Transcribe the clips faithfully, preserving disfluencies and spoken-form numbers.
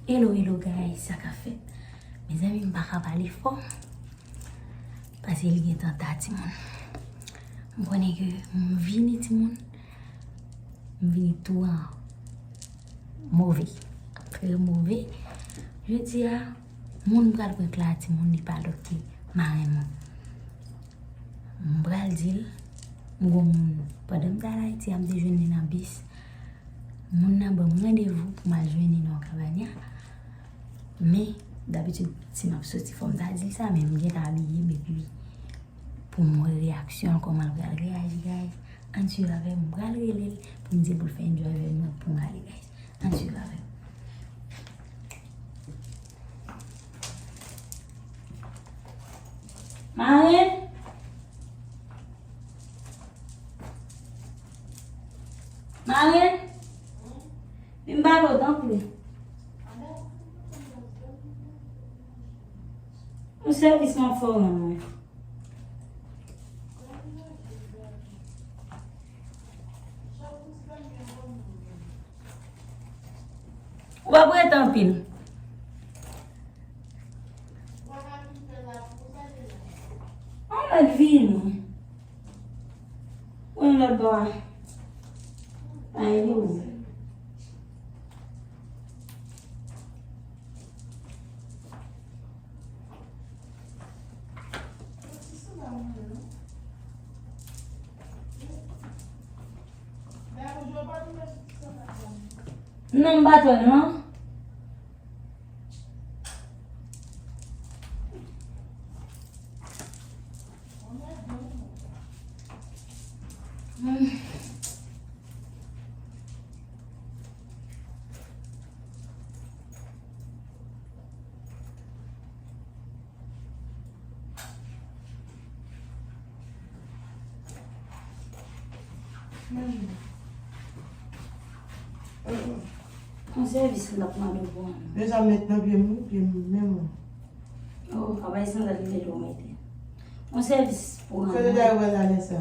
Hello, hello guys, sa k ap fèt? Mezanmi, m pa ka pale fò paske li gentan ta timoun. M konnen ke m vini timoun, m vini tou an move, trè move. Jodi a, moun pral pran kla timoun, li pa lòt ke marenn mwen. M pral di l, m gon moun, pandan m t al Ayiti a, m te jwenn li nan bis. Moun nan ban m randevou pou m al jwenn li nan Cabana. Men, dabitid, si m ap soti, fò m ta di l sa, men m gentan abiye m, epi pou m wè reyaksyon l, kòman l pral reyaji, guys. Ann swiv avè m, m pral rele l pou m di l pou l fè yon drive mwen pou m ale, guys. Ann swiv avè m. Marenn? Marenn? Vin pale w, tanpri. Yon sèvis m ap fè w rann mwen. Ou p ap rete anpil. An mèt vini. Ou yon lòt bò a. Pa ede ou. Non, m pa t wè l non. Hmm. Yon sèvis m t ap mande w pou mwen. Men sa m met nan pye m wi, pye m menm wi. Oh, a bay sandal li te di w mete. Yon sèvis pou mwen. Kote dayè w pral alè sa?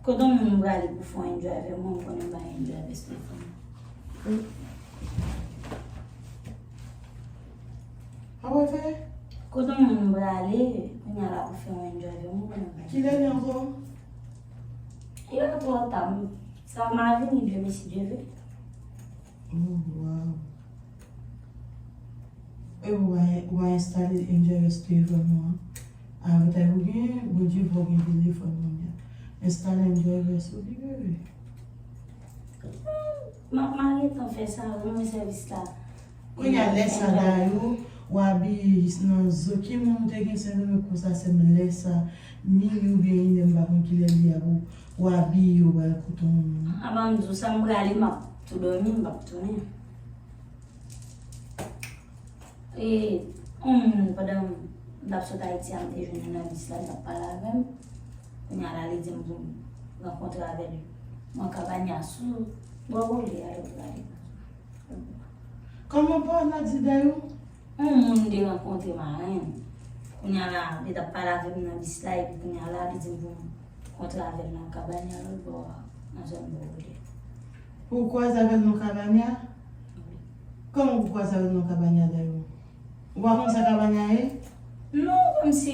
Kote yon moun m prale pou fè yon enjoy avè mwen, m konnen m pa enjoy avè telefòn. Apre fè? Kote yon moun m prale, kounye a la pou fè yon enjoy avè mwen, m konnen m pa. Kilè li ankò? Li pa twò ta, m, sa m a vini demen si Dye vle. Oh, wow. E w a, w a enstale Enjoy Rest telefòn ou an. Avantay ou gen, Bondye fè w gen telefòn kounye a. Enstale Enjoy Rest, ou li bebe. M ap mal gentan fè sa, mwen sèvis la. Kounye a, lè sa dayou, w abiye jis nan zo. Ki moun ou te gen Sendomeng konsa, sè m, lè sa, mini oubyen inè, m pa konn kilè li a, pou w abiye, w al kote yon moun. A ban m di w sa, m prale, m ap tou dòmi, m p ap tounen. E, yon moun, pandan m t ap sot Ayiti a, m te jwenn li nan bis la, li t ap pale avè m. Kounye a la, li di m pou m rankontre avè l nan Cabana sou bò Wole a, lè w prale. Kòman pa w nan di dayou? Yon moun m te rankontre marenn. Kounye a la, li t ap pale avè m nan bis la, epi kounye a la, li di m pou m rankontre avè l nan Cabana lòt bò a, nan zòn bò Wole. Pou w kwaze avè l nan Cabana? Wi. Kòman pou w kwaze avè l nan Cabana dayou? Ou pa konn sa Cabana ye? Non, kòmsi,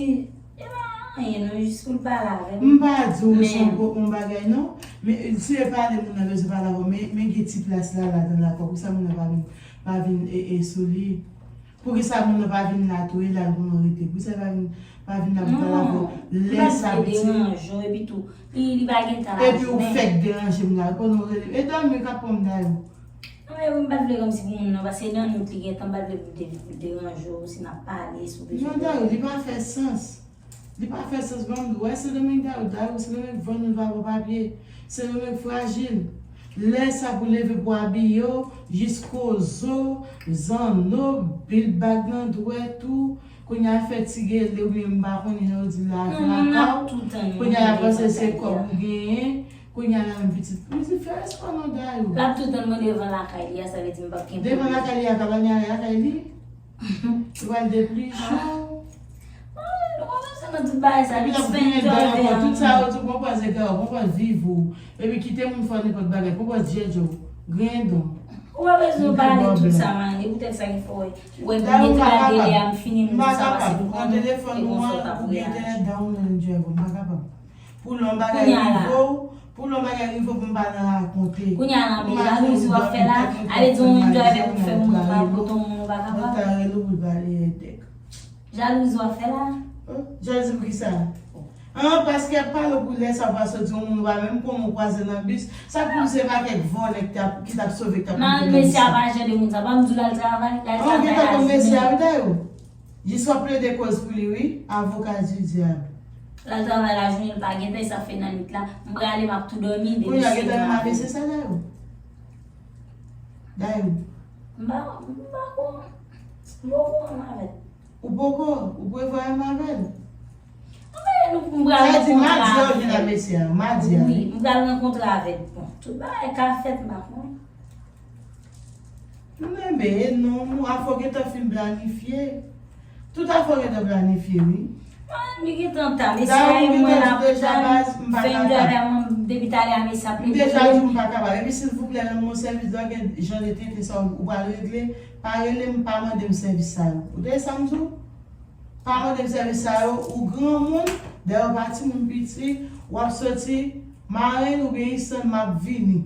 e pa anyen non, jis pou l pale avè m. M pa di w se yon gwo, yon bagay non, men si e pale moun nan bezwen pale avè w, men, men gen ti plas la ladan lakò, pou sa moun nan pa vin, pa vin e, e sou li. Poukisa moun nan pa vin la tou, e la l konn rete? Poukisa l pa vin, pa vin la pou pale avè w? Non, m pa vle deranje w, epi tou, li, li pa gen tan la jounen. Epi ou fèk deranje m la, ou konnen w rele. E dòmi k ap pran m dayou. Non, men wi, m pa t vle kòmsi pou moun nan, paske nan nwit li gentan, m pa t vle pou l te, pou l deranje w, si n ap pale, si w bezwen. Non, dayou, li pa fè sans. Li pa fè sans, ban m di w, wè Sendomeng dayou, dayou, Sendomeng vann nou pa pran papye. Sendomeng frajil. Lè sa pou leve pou abiye w, jisko zo, zanno, pil bag nan dwèt ou. Kounye a fè ti gele oubyen m pa konnen jan yo di la, lakay ou. Kounye a y ap panse se kòb ou genyen. Kounye a la menm pitit. M di fè espò non dayou. L ap toutan mwen devan lakay li a, sa vle di m p ap kenbe. Devan lakay li a, Cabana lakay li. Ou pral depliche w. Ah, nou pa bezwen nan tout bagay sa, epi l ap griyen dan ankò. Tout sa yo di w, pran pòz ega w, pran pòz viv ou. Epi kite moun fè w nenpòt bagay, pran pòz djèdjè w. Griyen dan w. Ou pa bezwen pale tout sa, man. E poutèt sa ki fè w wè m mete nan delè a, m fini, m di sa pase m konnen, e konsa w t ap reyaji. Pou lè yon bagay rive w, pou lè yon bagay rive w pou m pa nan rakonte. Kounye a la, men jalouzi w ap fè la, ale di yon moun enjoy avèk ou fè moun pa pote yon moun ou pa kapab. Jalouzi w ap fè la. Jalouzi pou kisa? An, paske y ap pale w pou lè sa w pa soti, yon moun ou pa menm konnen, w kwaze nan bis. Sa k pou se pa kèk vòlè ki t ap, ki t ap sove, ki t ap monte nan bis la. Mesye a pa jan de moun sa, pa m di w l al travay, l al travay lajounen. An, w gentan konn mesye a, wi, Dayou. Jis w ap plede koz pou li, wi, avoka di dyab. L al travay lajounen, l pa gen tan, e sa fè nan nwit la. M prale, m ap tou dòmi, depi se demen. Kounye a, gentan renmen avè se sa, Dayou? Dayou. M pa, m pa konn. M pa konn avè l. Ou poko, ou prevwa renmen avè l? Anben, nou, m pral rankontre avè l. Sa di madi a ou vin a mesye a, madi a, wi, wi, m pral rankontre avè l. Bon, tout bagay ka fèt, m pa konn. Enben, non, afè w gentan fin planifye. Tout afè w gentan planifye, wi. Mwen, li gentan ta, mesye a e mwen la, m fè enjoy avè mwen, depi talè a, mesye ap plede rele m. M deja di w m pa kapab. Epi, silvouplè, rann mwen sèvis, lè w gen jan de tenten sa w, ou pral regle, pa rele m, pa mande m sèvis sa yo. Ou tande sa m di w? Pa mande m sèvis sa yo, ou granmoun, dayè w pa timoun piti, w ap soti, marenn oubyen isann, m ap vini.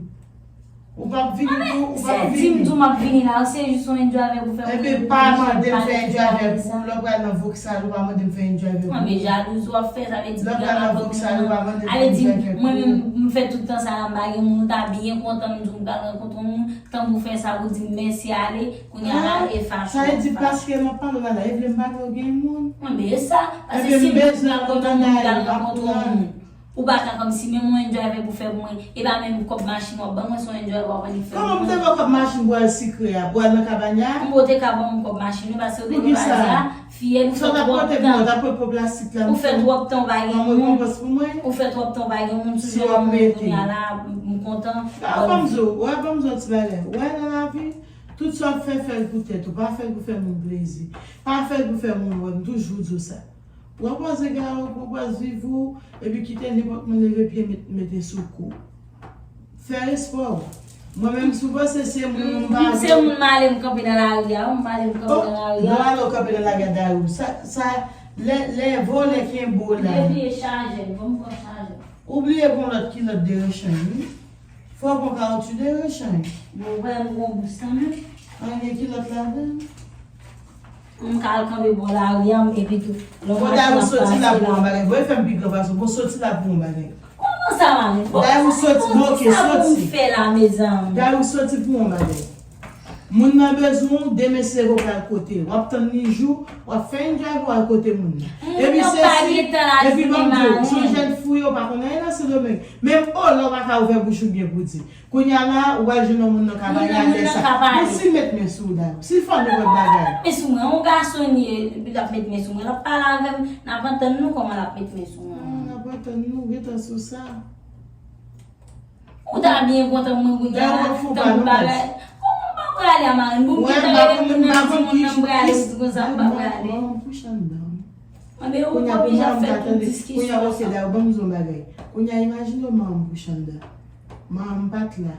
Ou p ap vini tou, ou p ap vini. Se di m tou m ap vini la, se jis yon enjoy avèk ou fè m. Enben, pa mande m fè enjoy avèk ou, lè w pral nan Vokisal, ou pa mande m fè enjoy avèk ou. Anben, jalouzi w ap fè, sa vle di m pral nan Vokisal, ou pa mande m fè enjoy avèk ou. Ale di m, mwen menm, m fè tout tan sa la, m pa gen moun, ou ta byen kontan, m di w m pral rankontre yon moun, tanpri w fè sa, ou di m mèsi, ale, kounye a la, e fache w ap fache. Sa vle di paske m ap pale w la, e vle m pa vle w gen moun. Anben, e sa, paske si m di m pral rankontre yon moun, m pral rankontre yon moun. Ou pa ka kòmsi menm yon enjoy avèk ou fè pou mwen. E pa menm kòb machin w ap ban mwen, se yon enjoy w ap annik fè pou mwen. Kòman m te ba w kòb machin pou al sikre a, pou al nan kabanya a? M pa te ka ban m kòb machin wi, paske ou te gen bagay a, fiyèl ou fè twòp tan. Ou fè twòp tan ou pa gen moun. Ou fè twòp tan ou pa gen moun, sou jan w ap moun kounye a la, m kontan. Ban m di w, wè, ban m di w yon ti bagay. Wè nan lavi, tout sa w ap fè, fè l pou tèt ou, pa fè l pou fè moun plezi. Pa fè l pou fè moun wè, m toujou di w sa. Pran pòz ega w, pran pòz viv ou, epi kite nenpòt moun leve pye met, mete sou kou w. Fè respè w. Mwen menm, si w panse se moun, m pa vle. Se moun m ale, m kanpe nan lari a, m ale, m kanpe nan lari a. Lè w ale, w kanpe nan lari a, Dayou. Sa, sa, lè, lè vòlè kenbe w la. Depi e chaje, ban m pran chaje. Ou bliye gon lòt kilòt de rechanj, wi. Fò w pran kawotchou de rechanj. Bon, ou pa wè m gon bous kanmenm. An, gen kilòt ladan l. M ka al kanpe bò lari a, epi tou, lè yon machin ap pase la. Bon, Dayou, soti la pou yon bagay. Bon, e fè m pi gran pase w. Bon, soti la pou yon bagay. Kòman sa, mami? Bon, Dayou, soti, bon, ok, soti. Sa pou m fè la, mezanmi? Dayou, soti pou yon bagay. Moun nan bezwen w, demen se leve w pral kote l. W ap tann li jou, w ap fè enjoy pou w al kote moun nan. Epi se si, epi ban m di w, se yon jèn fou yo, pa konn anyen nan Sendomeng. Menm o, lè w pa ka ouvè bouch ou byen pou di. Kounye a la, ou pral jwenn yon moun nan kabanya lè sa. Bon, si l met men sou w, Dayou. Si l fè w nenpòt bagay. Men sou mwen, yon gason li ye, epi l ap met men sou mwen. L ap pale avè m, n ap antann nou kòman l ap met men sou mwen. Ah, n ap antann nou, gentan sou sa. Ou ta byen kontan mwen kounye a la, tankou bagay. Kòman m pa prale a, marenn? Bon, m gentan rele moun nan, di moun nan m prale, di konsa m pa prale. Anben, ou konn deja fè tout diskisyon sa. Kounye a, ok, Dayou, ban m di w yon bagay. Kounye a, imajine w manman m kouche anndan. Manman m pa t la.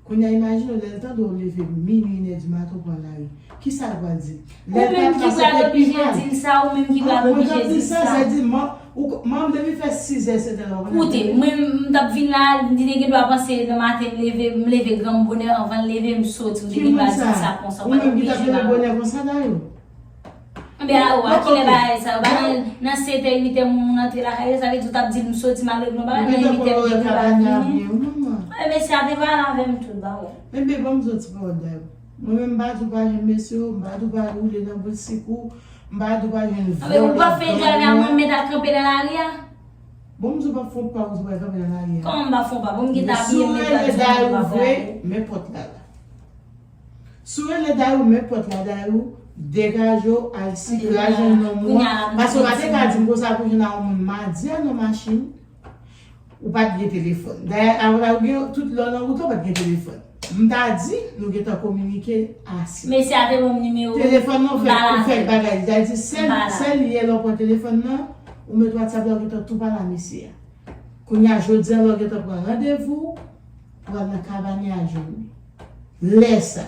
Kounye a, imajine w lè l tande w leve minwi, inè di maten w pran lari. Kisa l pral di? Ou menm ki pral oblije di l sa, ou menm ki pral oblije di l sa. Sa vle di, man, ou, manman m depi fè sizè, setè, w ap konnen. Koute, mwen, m t ap vin la, li te gen dwa panse nan maten, m leve, m leve gran bonè, anvan l leve, m soti, ou te gen dwa di l sa konsa, ou pa t oblije la. Ou menm ki t ap leve bonè konsa, Dayou? Anben, a ou, a kilè bagay sa yo? Bagay nan setè, uitè, moun antre lakay yo, sa vle di ou t ap di l m soti, m al regle yon bagay, nan uitè, m te gen dwa vini. Wi, mesye a te pale avè m tou, ba wè. Enben, ban m di w ti pawòl, Dayou. Mwen menm, m pa di w pa jwenn mesye yo, m pa di w pa woule nan boutik ou, m pa di w pa jwenn vòlè, gang yo. Anben, ou p ap fè enjoy avè mwen, m mèt al kanpe nan lari a? Bon, m di w p ap fè yon pa, ou di w pral kanpe nan lari a. Kòman m p ap fè yon pa? Bon, m gentan abiye, m mèt al di w m pa prale. Si w rele Dayou vre, men pòt la la. Si w rele Dayou, men pòt la, Dayou, degaje w, al sikre, al jwenn nonm ou an. Paske w pa te ka di m konsa pou jwenn a yon moun madi a nan machin. Ou pa t gen telefòn. Dayè, apre sa, ou gen tout lè w nan wout la, ou pa t gen telefòn. M ta di, nou gentan kominike ase. Mesye a te ban m nimewo. Telefòn nan ou fè, ou fè bagay. Li ta di, sèl, sèl yè lè w pran telefòn nan, ou met WhatsApp la, ou gentan tou pale a mesye a. Kounye a, jodi a, lè w gentan pran randevou, ou al nan kabanya a jwenn li. Lè sa.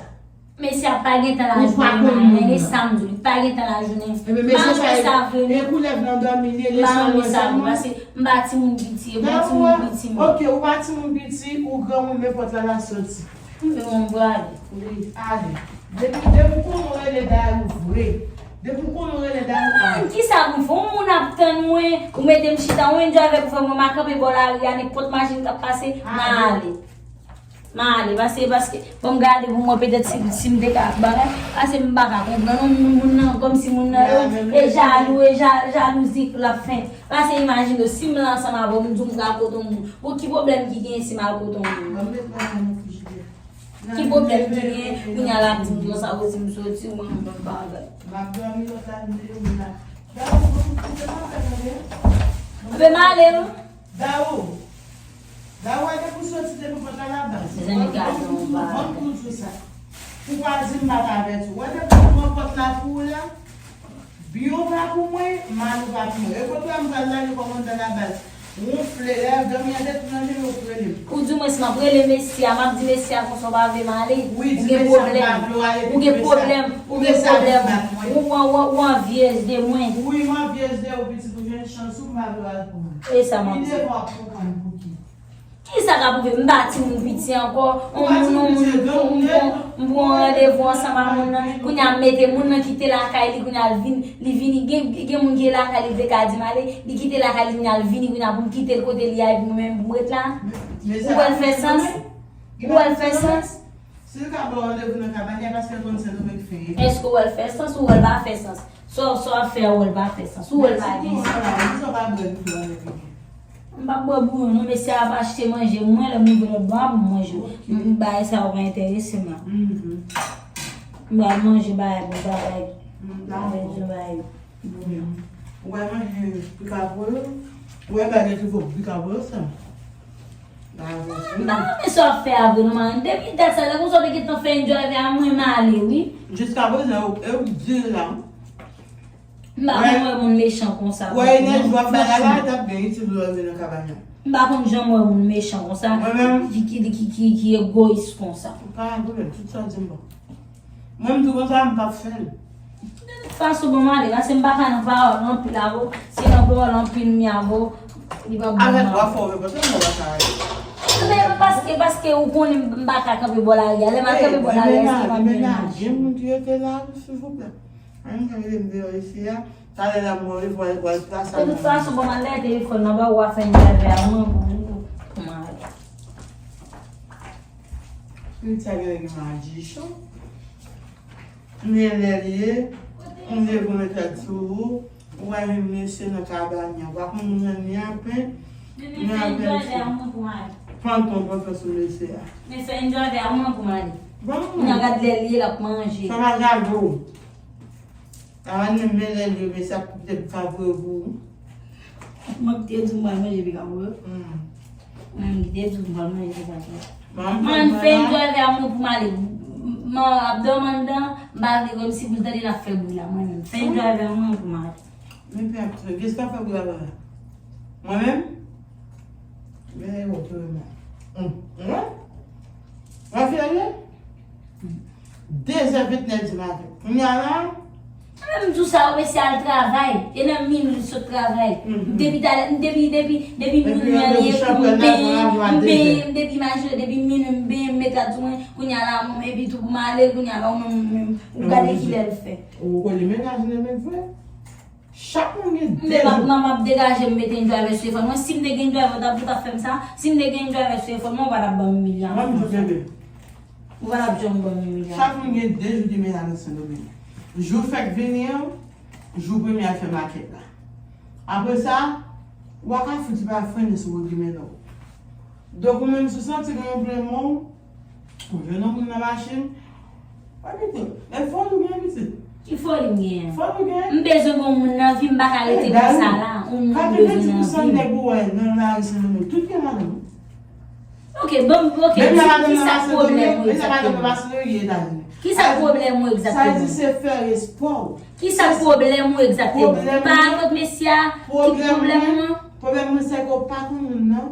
Mesye a pa gen tan lajounen. Mwen e sa m di w, li pa gen tan lajounen. M pa renmen sa vre non. E koulèv nan dòmi li e lè sa lwen sèlman. Paske m pa timoun piti, e bon timoun piti m. Ok, ou pa timoun piti, ou granmoun, men pòt la la soti. M vle mwen prale. Wi, ale. Depi depi w konnen w rele Dayou vre. Depi w konnen w rele Dayou, ale. Kisa pou m fè? Yon moun ap tann mwen, ou mete m chita, ou enjoy avèk ou fè mwen, m a kanpe bò lari a, nenpòt machin k ap pase, m a ale. M a ale, paske, paske, bon, m gade pou mwen, petèt si, si m te ka bagay, paske m pa ka konprann, non, moun, moun nan, kòmsi moun nan, e jalou, e ja, jalouzi l ap fè. Paske imajine w, si m la ansanm avè w, m di w m pral kote yon moun, bon, ki pwoblèm ki genyen si m al kote yon moun? Ki pwoblèm ki genyen? Kounye a l ap di m konsa, ou di m soti, ou ban m yon bagay. M ap dòmi lòt la, m te dòmi la. Dawou, ou te pa fè tande? Anben m ale non. Dawou. Dawou, wè depi w soti depi pòt la la bas. Mezanmi, gade yon bagay. Ban m pou w di w sa. Pou w pa di m pa t avèti w. Wè depi w pran pòt la pou ou la, byen w pa pou mwen, mal ou pa pou mwen. E kote w wè m pral la, li kòmandan la bas. Wonfle, lè dòmi an detwi nan je m, ou rele m. Ou di mwen si m ap rele mesye a, m ap di mesye a konsa w pa vle m ale. Ou gen pwoblèm. Ou gen pwoblèm. Ou gen pwoblèm. Ou, ou, ou, ou anvyez de mwen. Wi, m anvyez de ou, pitit, ou jwenn chans ou, m pa vle w al pou mwen. E sa m ap di. Li devan w ap konprann pouki. Kisa k ap rive? M pa timoun piti ankò. Yon moun, yon moun, m pran, m pran yon randevou ansanm ak moun nan. Kounye a m mete moun nan kite lakay li, kounye a l vin, li vini. Gen, gen moun ki lakay li, li te ka di m ale, li kite lakay li, kounye a l vini, kounye a pou m kite l kote li a, epi mwen menm pou m ret la. Ou wè l fè sans? Ou wè l fè sans? Si l ka ba w randevou nan kabanya, paske l konn Sendomeng fen ye. Èske ou wè l fè sans ou wè l pa fè sans? Sa w, sa w ap fè a, ou wè l pa fè sans, ou wè l pa gen sans. Sa w pa bwè bouyon avèk li? M p ap bwè bouyon non, mesye a ap achte manje, mwen lè m rive lòt bò a pou m manje. M, m, bagay sa yo pa enterese m la. M pral manje bagay bon bagay. Avèk jan bagay yo. Ou wè manje pikapou yo? Ou wè bagay ki fò pikapou yo sa? M pa renmen sa w ap fè a vre non, man. Depi dat sa, lè konsa w te gentan fè enjoy avè a, mwen m ale wi. Jiskaprezan, e w k di l la. M pa konn wè moun mechan konsa. Wè enèji w ap bay la la, t ap gen itil ou lè w rive nan kabanya. M pa konn janm wè moun mechan konsa. Mwen menm. Ki, ki, ki, ki, ki egoyis konsa. Pa gen pwoblèm, tout sa w di m bon. Mwen m tou konsa, m p ap fè l. De tout fason, bon, m ale, paske m pa ka nan pawòl anpil avè w. Si nan pawòl anpil m ye avè w, li p ap bon. Avèk w ap fè w, men pòsè mwen pa ka ale. Men paske, paske ou konnen m pa ka kanpe bò lari a. Lè m al kanpe bò lari a, èske m ap gen manje? Gen moun ki rete la, silvouplè. Ann, ann, rete m deyò isi a. Talè la, m wè w, w al, w al plas a. De tout fason, bon, m al lè telefòn nan ba ou a fè yon leve a mwen pou, pou m ale. Pitit sa genlè gen madichon. Men lè l ye, m leve m met tèt sou ou, ou wè menm mesye nan kabanya. Ou pa konn moun nan ni apen, ni apen. Panton panton sou mesye a. Men fè enjoy avè a mwen pou m ale. Bon. Kounye a gad lè l ye, l ap manje. Sa pa gade w. Avan menm men lè l yo, men sa poutèt m ka voye pou ou. Mwen ki te di w m pral manje pika pou yo. Mwen ki te di w m pral manje pika pou yo. Man, fè enjoy avè a mwen pou m ale. Man ap dòmi anndan, m pa vle wè m si pou l tande l ap fè bri la mwen menm. Fè enjoy avè a mwen pou m ale. Men fè ap fè, kisa k ap fè bri la la? Mwen menm? Men e wòt ou menm. Hum. Hum. Rafael, de zè ventnèf di maten. Kounye a la. Mwen menm di w sa, ou mesye al travay. E nan minwi l sot travay. Depi talè, depi, depi, depi minwi an ye, m benyen, m benyen, depi imajine, depi minwi m benyen, m met rad sou mwen. Kounye a la, mwen, epi tou pou m ale, kounye a la, ou menm, ou menm, ou gade kilè l fè. Ou konnen mennaj li menm vre. Chak moun gen de jou. M ap degaje m mete yon driver sou telefòn mwen. Si m te gen yon driver, w t ap, ou t ap fè m sa. Si m te gen yon driver sou telefòn mwen, ou pa t ap ban m imilyan. Mwen m tou kenbe. Ou pa t ap janm ban m imilyan. Chak moun gen de jou li mennaj nan Sendomeng. Jou fèk vini an, jou premye a fè makèt la. Apre sa, ou pa ka fouti pa frennen sou wout li mennen w. Donk ou menm si w santi gen yon plen men w, ou jwenn yon moun nan machin, pa kite l. Men foli w gen pitit. Ki foli m genyen? Foli w gen. M bezwen gen yon moun nan vi m, m pa ka rete konsa la. Yon moun m bezwen nan vi m. Katrevendiz pousan nèg ou wè nan lari Sendomeng, tout gen madanm. Ok, bon, ok, di m kisa pwoblèm ou egzakteman? Kisa pwoblèm ou egzakteman? Sa di se fè respè w. Kisa pwoblèm ou egzakteman? Pa al kot mesye a, ki pwoblèm ou an? Pwoblèm mwen se ke w pa konn moun nan.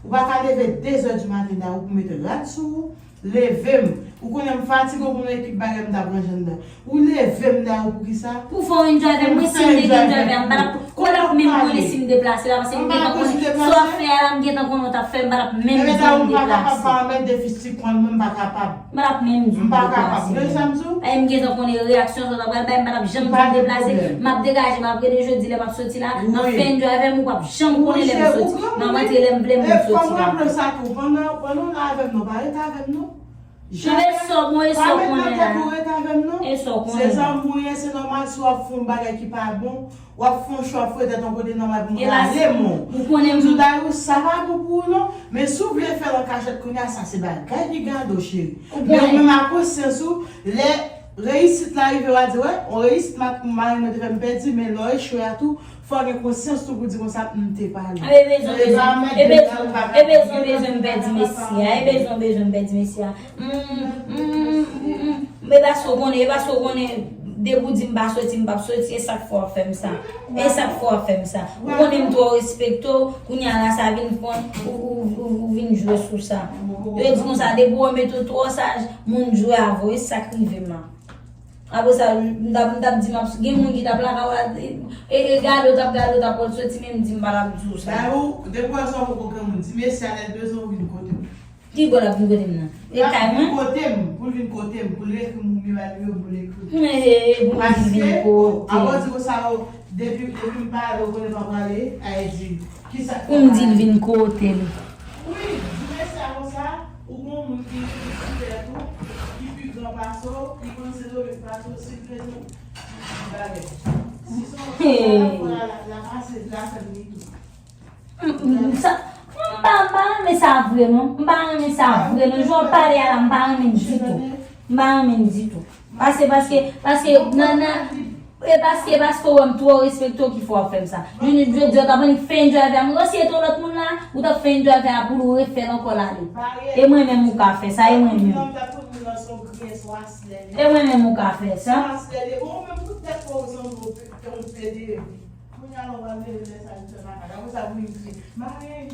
Ou pa ka leve de zè di maten la ou pou mete rad sou ou, Leve m. Ou konnen m fatige pou m ekip bagay m t ap ranje anndan. Ou leve m dèyè w poukisa? Pou fè w enjoy avè m, mwen si m te gen enjoy avè m, m pa t ap, m pa t ap menm konnen si m deplase la, paske m gentan konnen sa w ap fè a la, m gentan konnen w t ap fè, m pa t ap menm di w m deplase. Mwen pa kapab pa anmède fi sik mwen, mwen m pa kapab. M pa t ap menm di w m deplase. M pa kapab. Ou tande sa m di w? Ay, m gentan konnen reyaksyon sa w ta pral bay, m pa t ap janm di w m deplase. M ap degaje, m ap rele jodi lè m ap soti la, m ap fè enjoy avè m, ou p ap janm konnen lè m soti. M ap rantre lè m vle, m soti la. Fò m raple w sa tou, pandan, pandan w la avè m nan, pa rete avè m non. Janm e sa w bon, e sa w konnen la. Pa met nan tèt ou rete avè m non. E sa w konnen la. Se zanmi w ye, se nòmal si w ap fè yon bagay ki pa bon, w ap fè yon chwa, w ap foure tèt yon kote nòmal pou m rale mwen. Ou konnen m di w dayou, sa pa bon pou ou non. Men si w vle fè l an kachèt kounye a, sa se bagay ki gade w cheri. Men ou menm a konsyans ou, lè reyisit la rive, w a di, wè, yon reyisit mari mwen te fè m pèdi, men lè w echwe a tou, fò w gen konsyans tou pou di konsa, m te pale. E bezwen, bezwen, e bezwen, e bezwen, bezwen m pèdi mesye a, e bezwen, bezwen m pèdi mesye a. Mm, mm, mm, mm, mm. E paske w konnen, e paske w konnen, depi w di m pa soti, m p ap soti, e sa k fè w ap fè m sa. E sa k fè w ap fè m sa. Ou konnen m twò respekte w, kounye a la sa vin fon, ou, ou, ou, ou vin jwe sou sa. Yo di konsa, depi w wè m mete w twò saj, moun jwe avè w, e sa k rive m la. Apre sa, m t ap, m t ap di, m ap, gen moun ki t ap lakay w la, e, e gade w t ap gade w t ap wè l soti, men m di m pa t ap di w sa. Dayè, depi w wè sa w poko granmoun, di mesye a lè l bezwen w vin kote m. Ki bò l ap vin kote m nan? E kay mwen? Pou l vin kote m, pou l vin kote m, pou l ekri m, ou menm al nimewo m pou l ekri m. He, he, he, pou m di l vin kote m. Paske, avan w di konsa, o, depi, depi m pale, ou konnen pa prale, a e di, kisa k fè w pa ale? Pou m di l vin kote m. Wi, di mesye a konsa, ou gon moun ki, ki pi gran pase w, ki konn Sendomeng pase w, si l bezwen w, li di bagay. Si se yon bagay la, la, la pase, la fè m li tou. M, m, sa, m pa, m pa renmen sa vre non. M pa renmen sa vre non. Jan w pale a la, m pa renmen ditou. M pa renmen ditou. Paske, paske, paske, nan, nan, e paske, paske w wè m twò respekte w ki fè w ap fè m sa. Jodi, jodi a, w t ap annik fè enjoy avè a. Mwen, si se te yon lòt moun la, ou t ap fè enjoy avè a pou l refè l ankò l ale. E mwen menm ou ka fè sa, e mwen menm. E mwen menm ou ka fè sa. Kounye a lè w pral leve lè sa, li fè makak. Apre sa, pou li di, "Marenn,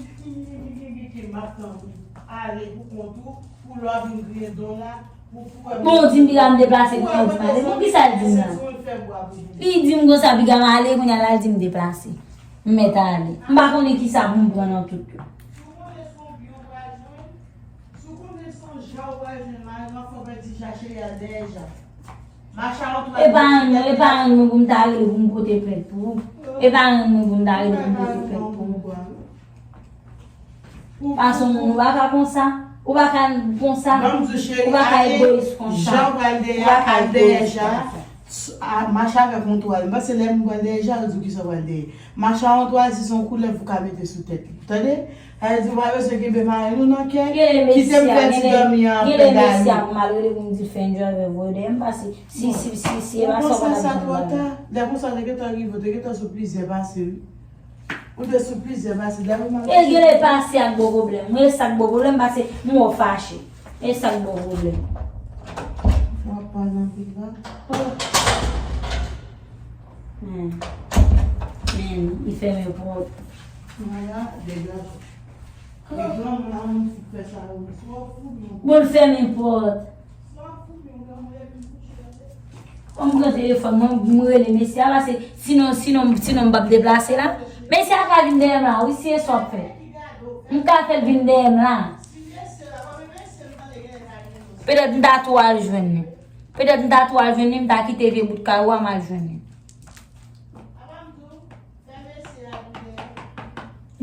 m ap tann ou. Ale pou kont ou, pou lè w vin griyen don la, pou, pou wè." Bon, ou di m piga m deplase, pou kont ou pale. Pou kisa l di m la? Li di m konsa, piga m ale, kounye a la, l di m deplase. M mèt ale. M pa konnen kisa pou m pran nan tout yo. Si w konnen se yon byen w pral jwenn, si w konnen se yon ja w pral jwenn, marenn nan fè w pèdi ja, cheri, al dèyè ja. E pa ann, e pa ann mwen pou m ta rele pou m pote plent pou ou. E pa ann mwen pou m ta rele pou m pote plent pou ou. Paske yon moun ou pa ka konsa. Ou pa ka konsa. Ou pa ka egoyis konsa. Ou pa ka egoyis konsa. Mache avèk yon twal. M panse lè moun pral dèyè ja, yo di w kisa w pral dèyè. Mache a yon twal, si se yon koulèv ou ka mete sou tèt li. Tande? Sa vle di ou pa bezwen kenbe marenn ou nan kè. Kite m fè ti dòmi an apre dale. Gen lè mesye a pou m al rele pou m di l fè enjoy avè voye dèyè m pase. Si, si, si, si, e pa sa w pa t ap janm ba mwen. Lè konsa, te gentan rive, ou te gentan sou plizyè pase, wi. Ou te sou plizyè pase, lè ou mal. E gen lè pase ak gwo pwoblèm. Mwen, e sa k gwo pwoblèm, pase m wè w fache. E sa k gwo pwoblèm. W ap pale anpil la. Men, men, li fèmen pòt. Mwen la, degaje. Bon, l fèmen pòt. Bon, m pran telefòn mwen, m rele mesye a, pase sinon, sinon, sinon m p ap deplase la. Mesye a ka vin dèyè m la, wi, si e sa w ap fè. M ka fè l vin dèyè m la. Petèt m ta tou al jwenn li. Petèt m ta tou al jwenn li, m ta kite vye bout kay ou a, m al jwenn li.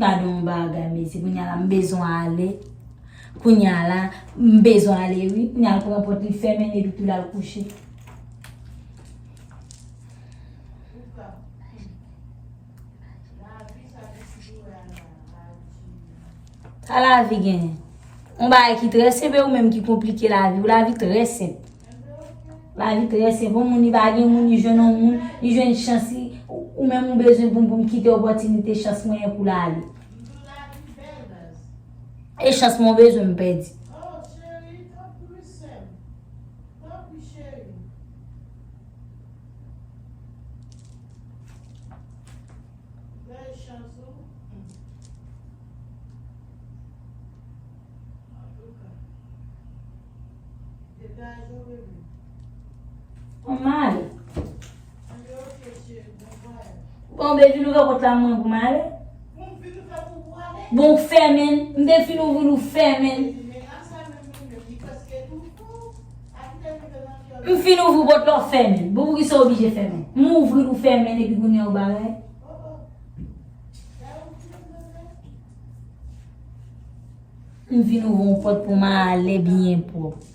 Gade yon bagay, mesye, kounye a la, m bezwen ale. Kounye a la, m bezwen ale, wi. Kounye a l pran pòt li fèmen epi tou l al kouche. Sa lavi genyen? Yon bagay ki trè senp e ou menm ki konplike lavi w. Lavi trè senp. Lavi trè senp. Yon moun li pa gen moun, li jwenn yon moun, li jwenn chans, li, ou, ou menm ou bezwen pou m, pou m kite opòtinite chans mwen an pou l ale. E chans mwen w bezwen m pèdi. Bon, m ale. Bon, baby, nou fè kont la mwen pou m ale. Bon, fèmen. M te fin ouvri l, ou fèmen. M fin ouvri pòt la, ou fèmen. Bon, poukisa w oblije fèmen? M ouvri l, ou fèmen, epi kounye a ou bagay. M vin ouvri yon pòt pou m ale byen pwòp.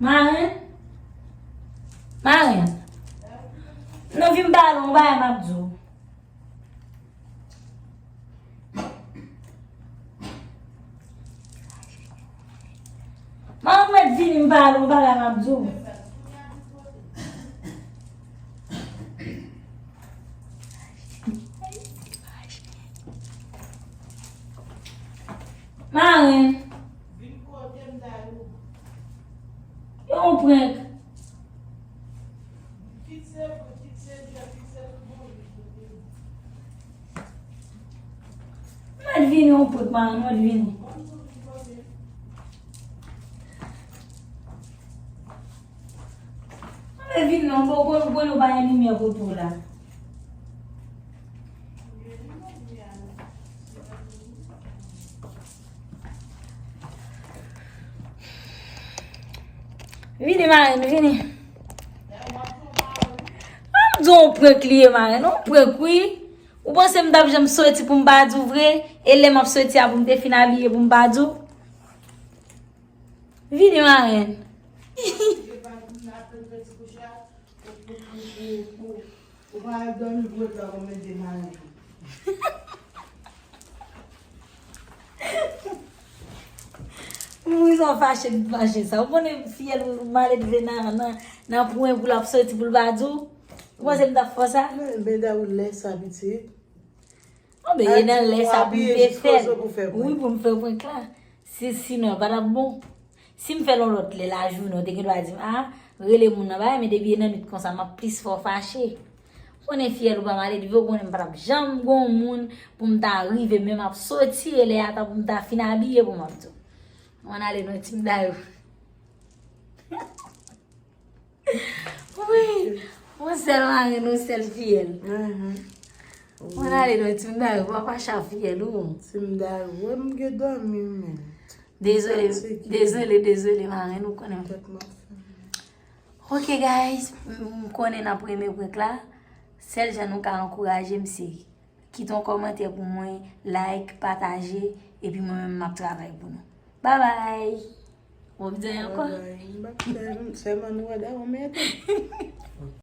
Maren? Maren? Non, vin m pale w, yon bagay m ap di w. Mwen mèt vini m pale w bagay m ap di w. Maren. Yon prank. Mwen vini yon prank, Maren, mwen vini. Mwen vini non, bon, bon, bon, nou pa gen limyè kote w la. Vini, Maren, vini. An m di w yon prank li ye, Maren, yon prank, wi. Ou panse m t ap janm soti pou m pa di w vre? E lè m ap soti a pou m te fin abiye pou m pa di w? Vini, Maren. Ou pa al dòmi pou wè ta konn mete mayo. Mouri sa w fache, fache sa. Ou konnen fiyèl ou maledve nan, nan, nan pwen pou l ap soti pou l pa di w. Ou panse m t ap fè sa? Men, men da ou lè sa pitit. Anben, e nan lè sa pou m te fè l. Wi, pou m fè prank la. Si, sinon, pa t ap bon. Si m fè l yon lòt lè lajounen, ou te gen dwa di m, a, rele moun nan bagay, men depi e nan nwit konsa, m ap plis fè w fache. Ou konnen fiyèl ou pa maledve, ou konnen m pa t ap janm gon moun pou m ta rive, menm ap soti, e lè a ta pou m ta fin abiye pou m ap di w. Ann ale non, ti m dayou. Wi, yon sèl marenn, yon sèl fiyèl. Mhm. Ann ale non, ti m dayou, pa fache ak fiyèl ou. Ti m dayou, wè m gen dòmi, men. Dezole, dezole, dezole, marenn, ou konnen. Tèt mwen fè mal. Ok, guys, m, m konnen n ap renmen prank la. Sèl jan nou ka ankouraje m, se kite yon kòmantè pou mwen, like, pataje, epi mwen menm m ap travay pou nou. Bye bye! Ou ap di anyen ankò? Bye bye. M p ap fè, sèlman nou wè dayou, mèt.